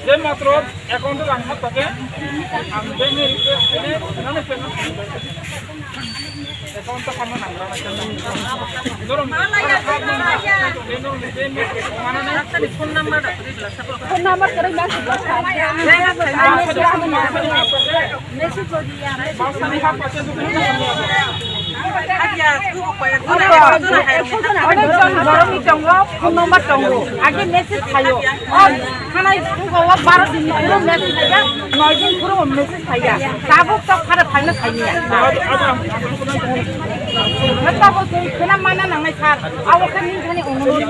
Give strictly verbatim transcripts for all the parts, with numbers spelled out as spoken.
Je matro account rang hap pake, ang bank ni request kene, nang payment account to kamo nang rang. Phone number da. Phone number kwrwi ma sibla sa. Onek jon borokni tongo, phone number tongo. Age message khaio. O thanai bugo o baro din ni phuru message khaijak, noi din phuru message khaiya. Tabuk tok khare phaina khaiya. Tabuk twi khena mana nangnai sir. Abo khe nini thani onurod.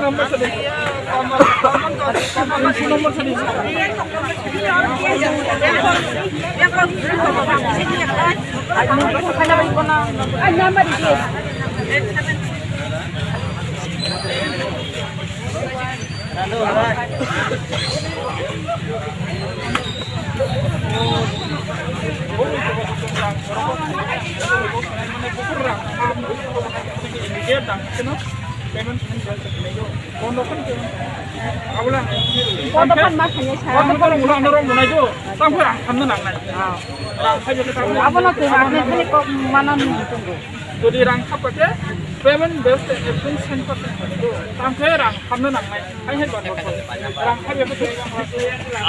Payment khainai jora se khainai do. Bondo khan payment khainai. Bondo khan ma khainai sa. Bondo khan ulo ano rong monai do. Tang phai rang khamna nangnai. Ah. Rang khai jora tang. Abono twi ma khe khani kok manan tongo. Jodi rang khap khe payment best absent cent percent khainai do. Tang phai rang khamna nangnai. Hai hai bondo khan. Rang khai jora tang.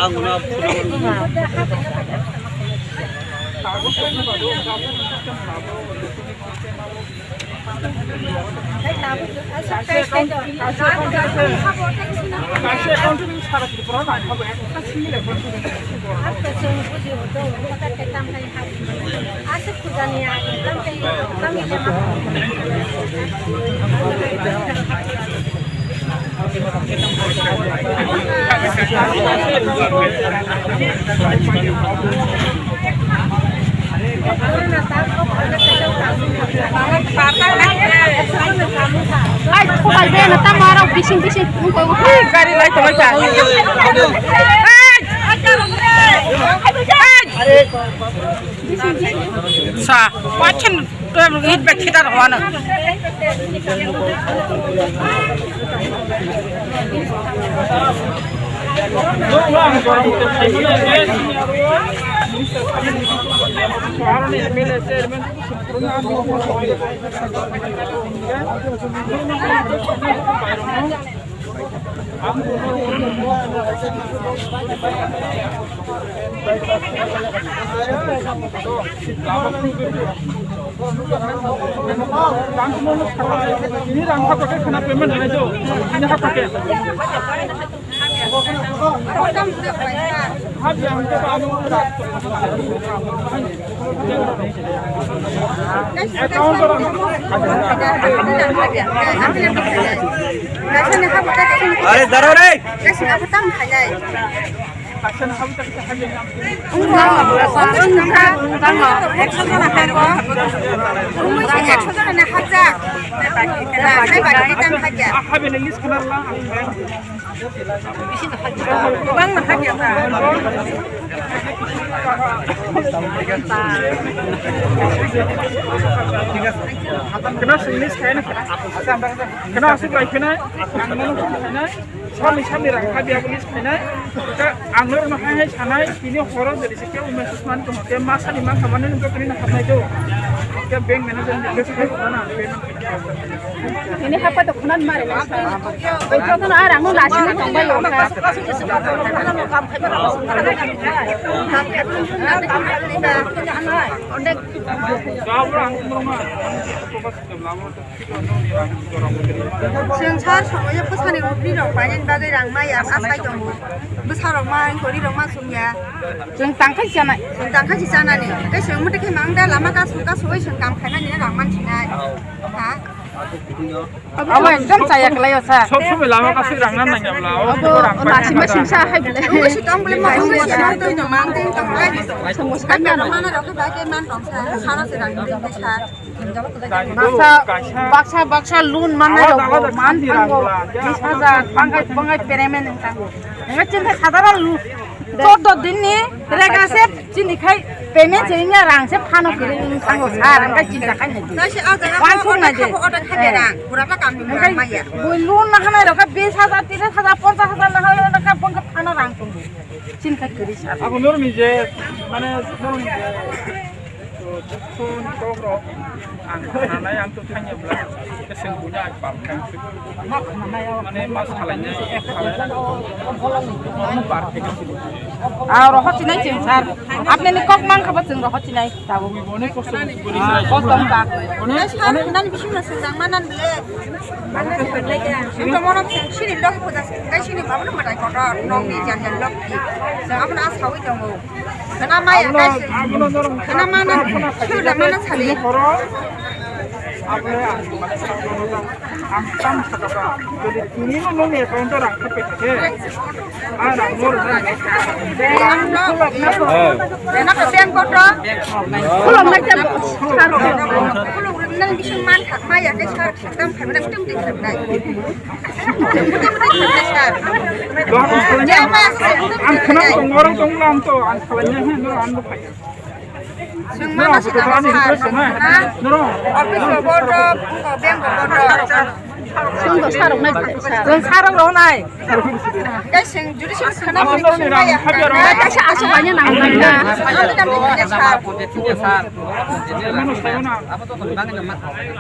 Ang na. Kago khainai ba do. Kago khainai ba do. Ai, khobal be na tamo aro bising bising wngkha. Gari lai tongoi kha. Ai! Ai! Sa, pachan, to it be khidar hono. Ini rang hapake khana payment nai do. Ini hapake. Are daro re. Kena sini sekali, kena asuk lai kena, ang nono kena, sami sami rang kha dia police kena, ta ang nono hai hai sanai, ini horror dari sekian umat susman tu makai masa di mana mana itu kena hapnai tu, ya bank manager ni biasa kena mana, payment. Ini hapa to khunan mare na. Oi to kono ar amo nasi na tong bai yo ka. Onde. Chwng sar somoyo bwsani rok ri rok painani bagwi rang maya asai tongo. Bwsa rok ma ang tori rok ma sumya. Chwng tangkhai chanai. Chwng tangkhai si chanani. Tei chwng muti khe mang da lama kasu kasu oi chwng kam khainani rang man sinai. Ha? Abo ekdom chaya kwlaio sir. Sob somoi lama kasui rang na nangya bla. O Abo rang o nasi ma singsa hai bole. Ungwi si tong bole ma ungwi si ma tong no mang tong tong lai. Somo sai na. Mana rok ba ke man tong sa. Sara se rang tong sa. Baksa baksa baksa lun mana rok man tong. Bis hajar bangkai bangkai peremen tang. Ngai chin kha sadara lun. Chordo din ni rega se chini khai payment se inya rang se phano kiri thango sir, ang kai chinta khai nai. Wansuk nai de. Bui loan na hanai rok ka bis hajar, tiris hajar, ponchas hajar na hanai rok ka bon ka phano rang tong. Chin khai kiri sir. Ako normi je, mane normi je. To bukhun tokrok ang khananai ang to thangya bla keseng bunya ai pal khai. Mane mas khalai nai khalai nai. Ano par khai sini. Ah, rohot sinai cheng sir. Apni ni kok mang khaba cheng rohot sinai. Tabu. Bone kosto bone. Kosto ka. Bone bone. Nan bisim na sendang manan bele. Ang to mono sini lok puja kai sini babu matai kotor nong ni jan jan lok. Sa abna sawi tongo. Khana maya abono, kai abono norok khana mana, khana shuda mana sadi. Horo. Abole ang, ang tam sakaba. Jodi tini no nong account rang khape thake. Ah, rang nor rang. Ang no. Khulok na to. Khulok na to. Khulok na to. Khulok na to. Khulok na to. Khulok na to. Khulok na to. Khulok na to. Khulok na to. Ang khanang tong, orang tong lam to, ang khalanya he, no, ang bukai. Sengmana sih sama sar, na? No, no. Office lo bodo, buko bank lo bodo. Sengdo sarok nai, sar. Seng sarok lo nai. Kai seng judi seng sana seng maya. Kai sa asu banyak nang nang na. Ano tadi kita sar.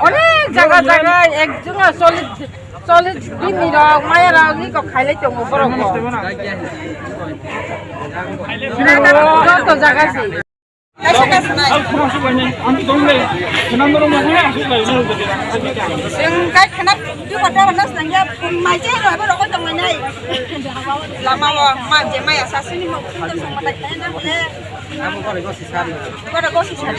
Onek jaga jaga ek juna solid. Cholish din ni rok, maya rok ni kok khailai tongo borok bo. Joto jaga si. Chwng kai khana tu kota rana sangya mai je ro borok tong nai. Lama o ma je maya sasini mo khum tong song matai khaina bole. Abo kore go si sar. Kore go si sar.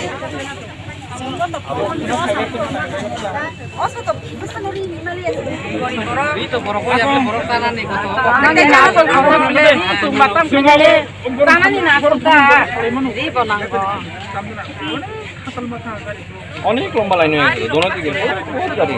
Ri to borok ko ya borok tanani ko to. Tanani na asol ko bole, ri tum batam ko bole, tanani na asol ta. Ri bonang ko. Onek lomba line hoi gelo, dono dike bahut gari.